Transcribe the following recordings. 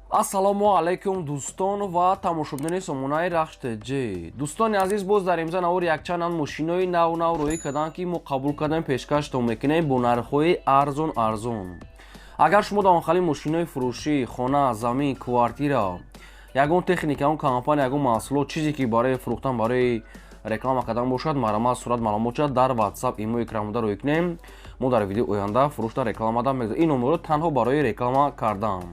Ассалому алайкум, дӯстон ва тамошобинони сомонаи Рахш ТЖ. Дӯстони азиз, боз дар имза навор якчанд мошинои нав нав роҳӣ карданд, ки мо қабул кардем, пешкаштон мекунем бо нархҳои арзон арзон. Агар шумо дар онхали мошинои фурӯшӣ, хона, замин, квартира, ягон техника, ягон компания, ягон маҳсулот, чизе ки барои фурӯхтан, барои реклама кардан бошад, марҳамат, сурат, маълумот дар WhatsApp, имо, экранмуда роҳӣ кунем. Мо дар видеои оянда фурӯшта, рекламада мегузорем. Ин номерро танҳо барои реклама кардан.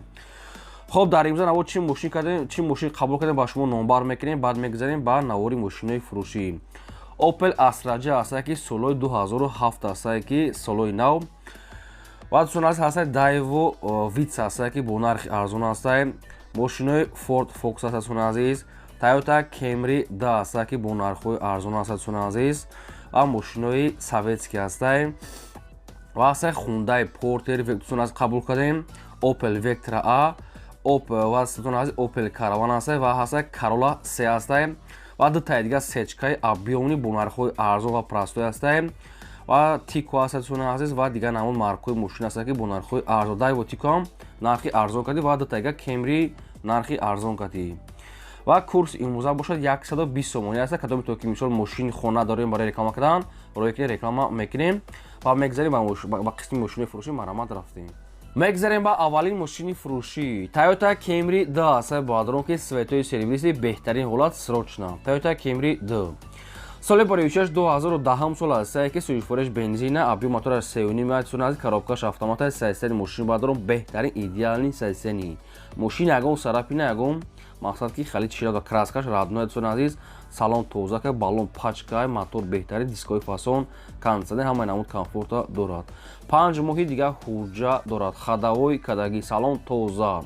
Хоб, дар имза навор чӣ мошин кардем, чӣ мошин қабул кардем, ба шумо номбар мекунем. Баъд мегузарем ба навори мошинои фурӯшӣ. Opel Astra J ҳастае, ки солҳои 2007 ҳастае, ки солҳои нав. Баъд, дӯстон азиз, ҳастае Daewoo Vitz ҳастае, ки бо нархи арзон ҳастае. Мошинои Ford Focus ҳаста, дӯстони азиз. Toyota Camry D ҳастае, ки бо нархҳои арзон ҳаста, дӯстони азиз, ва мошинои советский ҳастае. Ва ҳастае Hyundai Porter, дӯстони азиз, қабул кардем. Opel Vectra A ва, дӯстони азиз, Opel Caravan ҳастае ва ҳастае Corolla C ҳастае ва дутаи дигар сечкаи объёмный бо нархҳои арзон ва простой ҳастае ва Тико ҳаста, дӯстони азиз, ва дигар намуд маркҳои мошин ҳастае, ки бо нархҳои арзон. Daewoo Tico ҳам нархи арзон кардӣ ва дутаи дигар Camry нархи арзон кардӣ. Ва курс имрӯза бошад 120 сомонӣ аст. Кадоме то ки, мисол, мошини хона дорем барои реклама кардан, роҳе ки реклама мекунем. Ва мегзарем ба қисми мошинои фурӯшӣ. Марҳамат, рафтем. Мегзарем ба аввалин мошини фурӯшӣ. Toyota Camry D аст, баъдрон ки цветои серебристый, беҳтарин ҳолат, срочно. Toyota Camry D соли барои 2010 сол аст, ки сӯзишвориш бензина, объём мотораш 3,5 аст, коробкаш автомат аст. Состояние мошини, баъдрон, беҳтарин, идеальный состояние мошин, ягон царапина, ягон мақсад ки хали чира, краскаш родной, дӯстони азиз, салон тоза ка, баллон пачка, мотор беҳтарин, дискои фасон, кондитсионер, ҳамаи намуд комфорта дорад. 5 моҳи дигар ҳуҷҷа дорад, ходовой кадаги, салон тоза.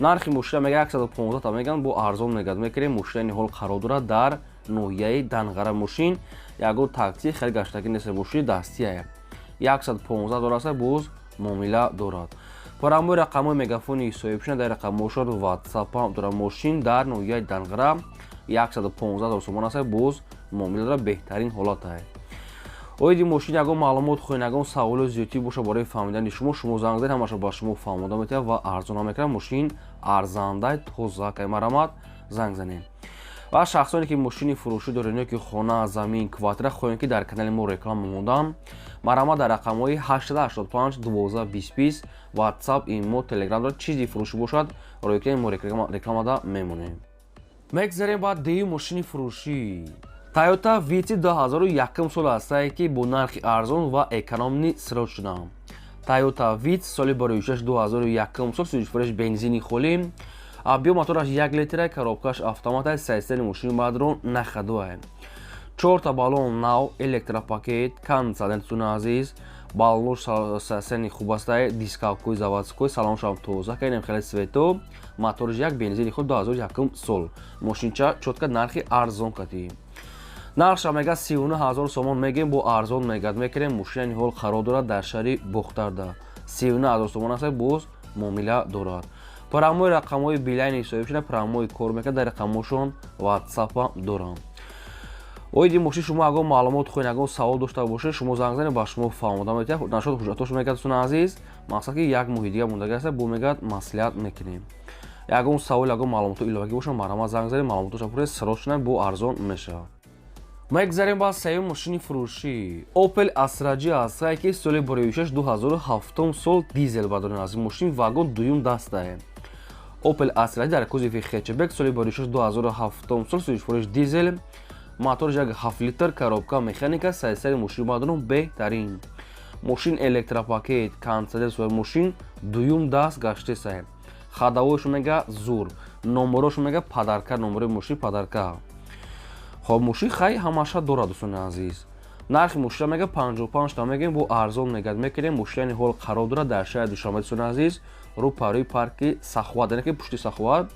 Нархи мошина мега 115 та меган, бо арзон мегад мекунем. Мошина ниҳол қарор дорад дар ноҳияи Данғара. Мошин ягон такси хеле гаштагӣ нест, мошини дастия. 115 дорад, боз муомила дорад. Парамои рақамҳои мегафони соҳибшина дар рақамҳошон ватсапам дорад. Мошин дар ноҳияи Данғара 115 ҳазор сомон аст, боз муомила дорад, беҳтарин ҳолат ае. Оиди мошин ягон маълумот хоҳед, ягон саволи зиёдтӣ боша барои фаҳмидани шумо, шумо занг занед, ҳамаша ба шумо фаҳмода метавад ва арзона мекунад. Мошин арзандай, тоза кай, марҳамат, занг занед. Ва шахсоне ки мошини фурӯшӣ доред ё ки хона, замин, квартира хоҳем, ки дар канали мо реклама мондан, марҳамат, дар рақамҳои 885 12 20 20 WhatsApp, имо, Telegram дорад. Чизи фурӯшӣ бошад, роикунед, мо рекламада мемонем. Мегзарем ба деюм мошини фурӯшӣ. Toyota Vitz 2001 сол ҳастае, ки бо нархи арзон ва экономный, срочно. Toyota Vitz соли бароишаш 2001 сол, сӯзишвориш бензини холӣ, объём мотораш 1 литра, коробкаш автомат аст. Состояние мошини баъдро находовая, чорта баллон нав, электропакет, кондитсионер, дӯстони азиз, баллош состояние хуб астае, дисковкои заводской, салоншам тоза, кайнем хеле цвето, моториш як, бензини худ, 2001 сол. Мошинча чётко, нархи арзон катӣ. Нархша мега 39 ҳазор сомон мегем, бо арзон мегад мекунем. Мошина ниҳол қарор дорад дар шаҳри Бохтарда. 39 ҳазор сомон аст, боз муомила дорад. Прямой рақамҳои Билайни соҳиб шуда, прямой кор мекунад, дар рақамҳошон ватсапа дорам. Оиди мошин шумо ягон маълумот хоҳед, ягон савол дошта бошед, шумо занг занед, ба шумо фаҳмода метавад. Нашод ҳуҷҷатошо мегад, дӯстони азиз, мақсад ки як моҳи дига мондаги аст, бо мегад маслиҳат мекунем. Ягон савол, ягон маълумотҳо иловагӣ бошад, марҳамат, занг занед, маълумотоша пуред, срочно, бо арзон мешавад. Мегзарем ба сеюм мошини фурӯшӣ. Opel Astra J ҳастае, ки соли бароишаш 2007 сол, дизел бадорем. Аз мошин вагон дуюм дастае. Opel Astra J дар кузови хэтчбек, соли бароишаш 2007 сол, сӯзишвориш дизел, моторш як 7 литр, коробка механика. Состояние мошини, бадорем, беҳтарин. Мошин электропакет, кондитсионер, мошин дуюм даст гаштесае. Ходовойшо мега зур, номерошо мега подарка, номерои мошин подарка. Хоб, мошин хай ҳамаша дорад, дӯстони азиз. Нархи мошина мега 55 та мегем, бо арзон мегад мекунем. Мошинани ҳол қарор дорад дар шаҳри Душанбе, дӯстони азиз, рӯ парои парки Саховат, яъне ки пушти Саховат,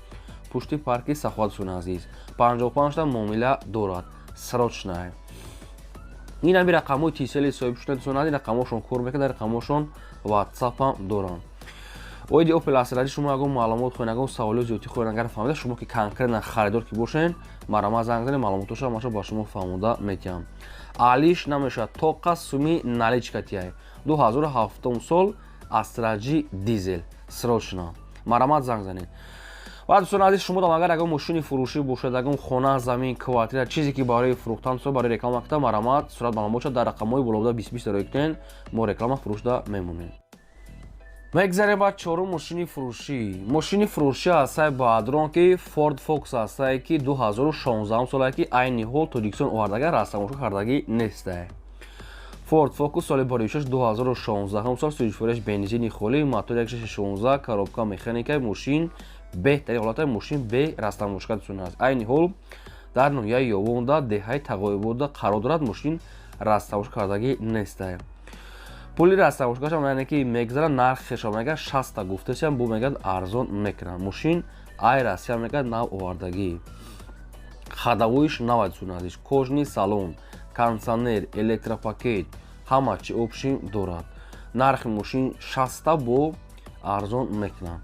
пушти парки Саховат, дӯстони азиз. 55 та, муомила дорад, срочная. Ин ҳами рақамҳои Тисели соҳиб шуда, дӯстони азиз, рақамҳошон кор мекунад, дар рақамҳошон ватсапам доранд. Оиди Opel Astra шумо ягон маълумот хоҳед, ягон саволи зиёдтӣ хоҳед, агар фаҳмида, шумо ки конкретно харидор ки бошед, марҳамат, занг занед, маълумотоша ҳамаша ба шумо фаҳмода метиҳам. Алиш намешавад, тоқа суми наличка тияй. 2007 сол Astra J дизел, срочно. Марамат, занг занед. Ва, дӯстони азиз, шумо дам агар ягон мошини фурӯшӣ бошад, ягон хона, замин, квартира, чизе ки барои фурӯхтан, барои реклама кунта, марамат, сурат ба бошад, дар рақамҳои болобуда 20 20 роӣ кунед, мо реклама фурӯшда мемонем. Мегзарем ба чорум мошини фурӯшӣ. Мошини фурӯшӣ ҳастай баадрон, ки Ford Focus ҳастае, ки 2016 солае, ки айни ҳол Тоҷикистон овардага, растамошо кардагӣ нестае. Ford Focus соли бароишаш 2016 сол, сӯзишвориаш бензини холӣ, мотор 1.16, коробка механика. Мошин беҳтарин ҳолата, мошин бе растамошка, дӯстон аст. Айни ҳол дар ноҳияи Ёвонда, деҳаи Тағоибода қарор дорад. Мошин растамошка кардагӣ нестае. Пули растамошкашам, яъне ки мегзара, нархешо мега 60-та гуфтасиам, бу мегӯяд, арзон мекунанд. Мошин ай Россия, мегӯяд, нав овардагӣ, ходовой иш нав, дӯстон азиз, кожаный салон, кондиционер, электропакет, ҳама чи общем дорад. Нархи мошин 60-та, бо арзон мекунанд.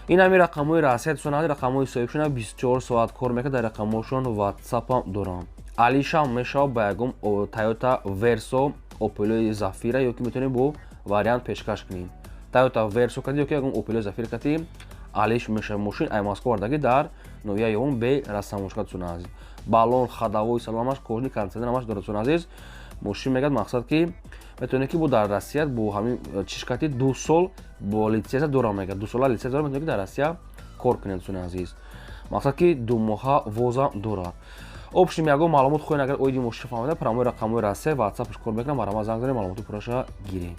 Ин ҳами рақамҳои Россия, дӯстон азиз, рақамҳои соҳибшона, 24 соат кор мекунад, дар рақамҳошон ватсапам дорам. Алишам мешавад ба ягон Toyota Verso, Опелои Зафира, ё ки метавонем бо вариант пешкаш кунем. Toyota Verso кати ё ки ягон Опелои Зафира кати алиш мешавад. Мошин ай Москва вардагӣ, дар ноҳияи Ёвон, бе растамошка, дӯстон азиз. Балон, ходовой салонаш кожаный, кондиционер, ҳамаш дорад, дӯстон азиз. Мошин, мегӯяд, мақсад ки метавонед ки бо дар Россия бо ҳамин чишкати 2 сол бо литсензия дорам, мегӯяд, 2 сола литсензия дорам, метавонед ки дар Россия кор кунед, дӯстони азиз. Мақсад ки 2 моҳа воза дорад. Общем, ягон маълумот хоҳед, агар оиди мошин фаҳмида, прямой рақамҳои Россия, ватсапш кор мекунам, марҳамат, занг занед, маълумоти пурраша гирем.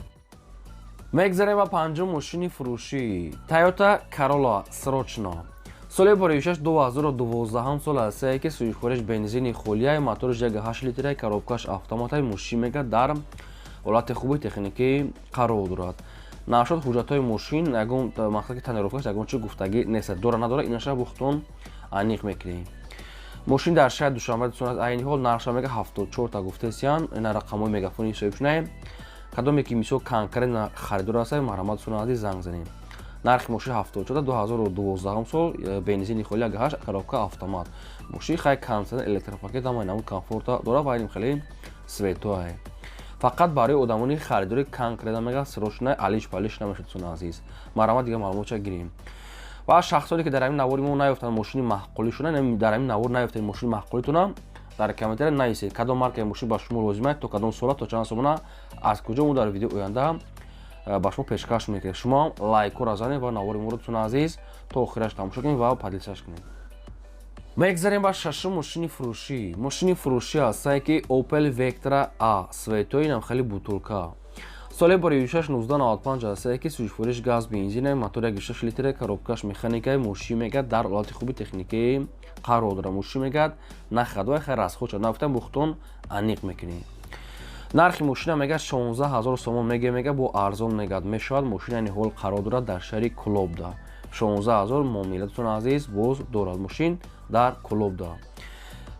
Мегзарем ба панҷум мошини фурӯшӣ: Toyota Corolla срочно, соли боришаш 2012 сол ҳастае, ки сӯзишвориш бензини холияй, моториш 1.8 литрай, коробкаш автоматай. Мошин, мега, дар ҳолати хуби техникӣ қарор дорад. Нашод ҳуҷҷатҳои мошин, ягон мақсад ки тонировка ш, ягон чи гуфтагӣ нест, дора, надора, инаша бухтон аниқ мекунем. Мошин дар шаҳри Душанбе, дӯстон, айни ҳол нархша, мега, 74-та гуфтесиян. Ина рақамҳои мегафони ҳисобшунаем. Кадоме ки мисол конкретно харидор ҳастед, марҳамат, дӯстони азиз, занг занем. Нархи мошин 74, 2012 сол, бензини холи, 1.8, коробка автомат. Мошин хай кондиционер, электропакет, ҳамаи намуд комфорта дорад ва иним хеле светоае. Фақат барои одамони харидори конкретно, мега, срочно, алиш палиш намешад, дӯстони азиз. Марҳамат, дигар маълумотча гирем. Ва шахсоне ки дар ҳамин навори мо наёфтанд мошини маъқулишона, дар ҳамин навор наёфтед мошини маъқулитона, дар комментария нависед, кадом маркаи мошин ба шумо лозим аст, то кадом сола, то чанд сомона, аз куҷо. Мо дар видеои оянда ба шумо пешкаш мекунем. Шумо лайкҳоро занед ва навори моро, дӯстони азиз, то охираш тамошо кунед ва поделиться ш кунед. Мегзарем ба шашум мошини фурӯшӣ. Мошини фурӯшӣ ҳастае ки Opel Vectra A светои, нам хеле бутулка, соли боришаш 1995 ҳастае, ки сӯзишвориш газ бензина, мотор 1.6 литра, коробкаш механикаи. Мошин, мегӯяд, дар ҳолати хуби техникӣ қарор дорад. Мошин, мегӯяд, на ходовой, хай расход шуд, нагуфтам, бухтон аниқ мекунем. Нархи мошина, мегӯяд, 16 ҳазор сомон меге, мега, бо арзон, мегӯяд, мешавад. Мошин айни ҳол қарор дорад дар шаҳри Кулобда. 16 ҳазор муомила, дӯстони азиз, боз дорад. Мошин дар Кулобда,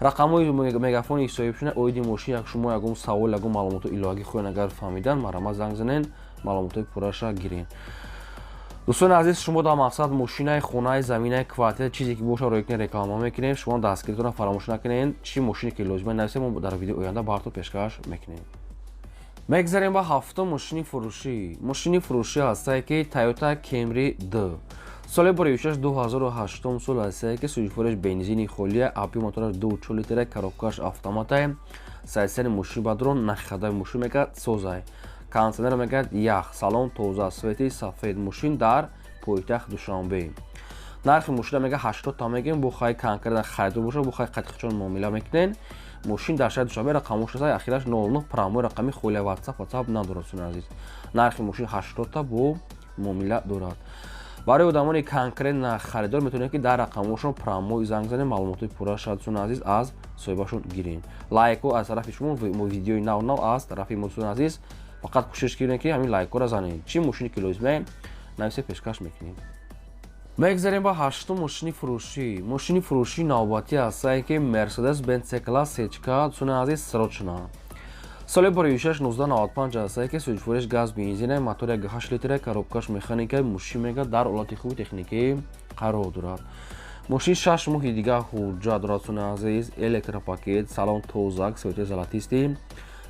рақамҳои мегафони соҳибшуна. Оиди мошин як шумо ягон савол, ягон маълумоти иловагӣ хоҳед агар фаҳмидан, марҳамат, занг занен, маълумотҳои пурраша гирен. Дӯстони азиз, шумо дар мақсад мошинаи, хонаи, заминаи, квартира, чизе ки боша, роӣ кунед, реклама мекунем. Шумо дастгиритонро фаромӯш накунед. Чӣ мошине ки лозима, нависед, мо дар видеои оянда бартон пешкаш мекунем. Мегзарем ба ҳафтум мошини фурӯшӣ. Мошини фурӯшӣ ҳастае ки Toyota Camry D, соли боришаш 2008 сол ҳастае, ки сӯзишвориш бензини холия, объём мотораш 2.4 литра, коробкаш автоматае. Сайсари мошин бадрон, на ходовой, мошин, мегӯяд, созай, кондиционер, мегӯяд, ях, салон тоза, свети сафед. Мошин дар пойтахт Душанбе. Нархи мошина, мега, 80 та мегӯем, бо хай конкретно харидор боша, бо хай қатиқчон муомила мекунен. Мошин дар шаҳри Душанбе, рақамош аст ахираш 09, прямой рақами холия, ватсап надорад, дӯстони азиз. Нархи мошин 80-та, бо муомила дорад. Барои одамони конкретно харидор метавонед ки дар рақамҳошон прямой занг занед, маълумотҳои пурра шавад, дӯстони азиз, аз соҳибашон гирем. Лайкҳо аз тарафи шумо, видеои нав нав аз тарафи мо, дӯстони азиз. Фақат кӯшиш кунед, ки ҳамин лайкҳоро занед. Чӣ мошине ки лозимае, нависе, пешкаш мекунем. Мегзарем ба ҳаштум мошини фурӯшӣ. Мошини фурӯшии навбатӣ ҳастае ки Mercedes Benz C класс сечка, дӯстони азиз, срочно, соли боришаш 1995 ҳастае, ки сӯзишвориш газ бензина, мотор 1.8 литра, коробкаш механика. Мошин, мега, дар ҳолати хуби техникӣ қарор дорад. Мошин 6 моҳи дигар ҳуҷҷат дорад, дӯстони азиз. Электропакет, салон тозак, свети золотистый.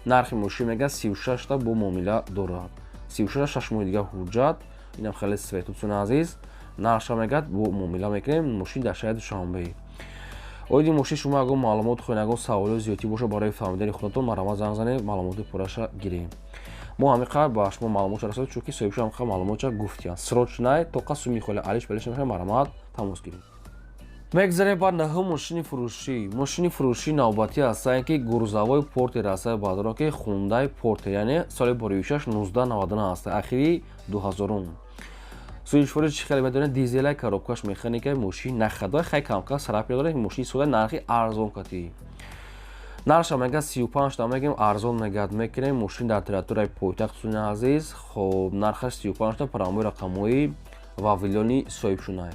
Нархи мошин, мега, 36-та, бо муомила дорад. 36, 6 моҳи дигар ҳуҷҷат, инам хеле свет, дӯстони азиз. Нархша мегӯяд, бо муомила мекунем. Мошин дар шаҳри Душанбе. Оиди мошин шумо ягон маълумот хоҳед, ягон саволои зиёдтӣ бошад, барои фаҳмидани худатон марҳамат, занг занед, маълумоти пурраша гирем. Мо ҳамин қадр ба шумо маълумотша расонем, чунки соҳибшо ҳамин қадр маълумотша гуфтиянд. Срочный, тоқа суми холи алиш балиш намешавад, марҳамат, тамос гирем. Мегзарем ба наҳум мошини фурӯшӣ. Мошини фурӯшӣ навбатӣ ҳастанд, ки грузовой Портер ҳастанд, баъдро ки Хундай Портер, яъне соли боривишаш 1999 ҳаста, ахири 2000. Сӯзишворӣ чӣ хеле медонед, дизелай, коробкаш механикай, мошин нахадой, хай камкам сарапи дорад, мошини сода, нархи арзон катӣ. Нархша мегӯяд 35 та мегӯем, арзон мегӯяд мекунем. Мошин дар территорияи пойтахт, дӯстони азиз. Хоб, нархаш 35 та, прямой рақамҳои вавилони соҳибшунай.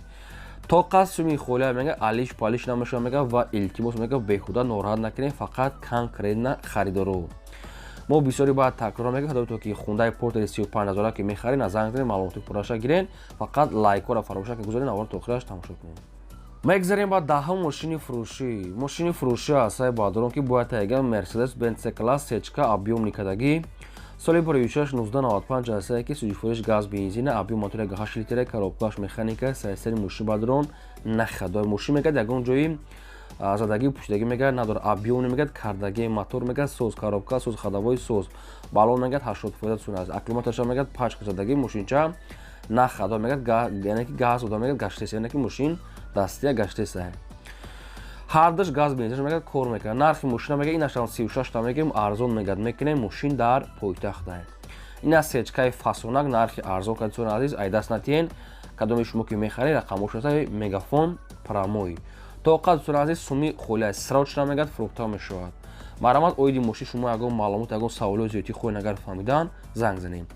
Тоқа суми холия мега, алиш палиш намешава мега ва илтимос мега, беҳуда нороҳат накунем, фақат конкретно харидоро. Мо бисёри баъд такрор мега, то ки Хундай Портери 35 ҳазора ки мехаред, аз занг занед, маълумоти пурраша гирен. Фақат лайкҳоро фаромӯш накунед, гузоред, навор то охираш тамошо кунед. Мегзарем ба даҳум мошини фурӯшӣ. Мошини фурӯшӣ ҳастаи баъдорон, ки бояд таяган Мерседес Бенц Класс сечка, объёмный кадагӣ, соли боривишаш 1995 ҳастае, ки сӯзишвориш газ бензина, объём мотори 8 литра, коробкаш механика. Сайсари мошин бадрон нахадой. Мошин мегӯяд, ягон ҷои задагӣ пӯшидагӣ мегӯяд надорад, объёмный мегӯяд, кардагии мотор мегӯяд соз, коробка соз, ходовой соз, баллон мегӯяд 80% сун аст, аккумуляторша мегӯяд пачка задагӣ, мошинча нахадой мегӯяд, яъне ки газ дода мегӯяд гаштеса, яъне ки мошин дастия гаштеса, ҳардаш газ бензинаш мегӯяд кор мекунад. Нархи мошина мегӯяд инашам 36 та мегӯем, арзон мегӯяд мекунем. Мошин дар пойтахта. Ин аз сечкаи фасонак, нархи арзон кадисони азиз, айдаст натиҳен. Кадоме шумо ки мехаред, рақамҳош Мегафон прямой. Тоқа, дӯстони азиз, суми холия, срочно мегӯяд фурӯхта мешавад. Марҳамат, оиди мошин шумо ягон маълумот, ягон саволои зиёдтӣ хоҳед агар фаҳмидан, занг занем.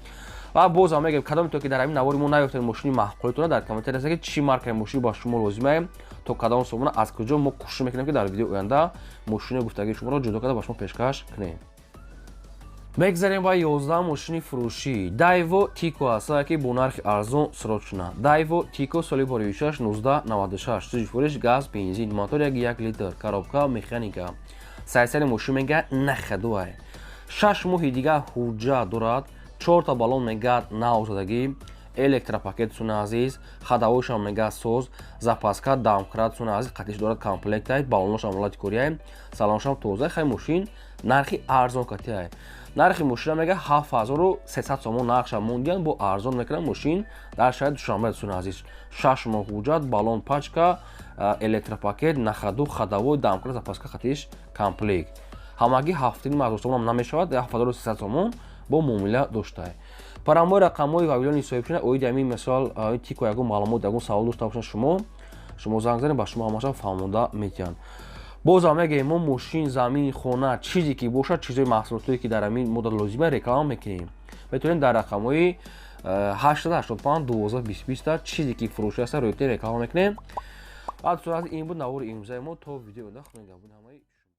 Ва бозам мегӯем, кадоме то ки дар ҳамин навори мо наёфтед мошини маъқулитона, дар комментария ки чӣ маркаи мошин ба шумо лозимае, то кадом сомона, аз куҷо, мо кӯшиш мекунем, ки дар видеои оянда мошини гуфтагии шуморо ҷудо карда ба шумо пешкаш кунем. Мегзарем ба 11 мошини фурӯшӣ. Дайво Тико ҳастае, ки бо нархи арзон, срочно. Дайво Тико, соли боривишаш 1996, сӯзишвориш газ бензин, мотор 1 литр, коробка механика. Сайсари мошин мега нахадуай, 6 моҳи дигар ҳуҷҷат дорад, чорта баллон мегӯяд навзадагӣ, электропакет, суна азиз, ходовойшам мегӯяд соз, запаска, домкрат, суна азиз, қатиш дорад, комплектай, баллоношам ҳолати кориай, салоншам тоза. Хай, мошин нархи арзон катиай. Нархи мошина мега 7300 сомон нархша мондиян, бо арзон мекунам. Мошин дар шаҳри Душанбе, суна азиз, 6 моҳ ҳуҷҷат, баллон пачка, электропакет, на ходу, ходовой, домкрат, запаска, қатиш комплект. Ҳамагӣ 7,5 ҳазор сомонам намешавад, 7300 сомон бо муомила доштае. Прямой рақамҳои вавилони соҳибшуда. Оиди ҳамин мисол Тико ягон маълумот, ягон савол дошта бошанд, шумо занг занед, ба шумо ҳамаша фаҳмонда метиҳанд. Бозам мегӯем, мо мошин, замин, хона, чизе ки бошад, чизои маҳсулотое ки дар ҳамин мода лозима, реклама мекунем. Метавонем дар рақамҳои 885 12 20 20 чизе ки фурӯшӣ аста, рӯйте реклама мекунем. Баъд ин буд навори имрӯзаи мо. То видео оянда, худо нигаҳбони ҳамаи.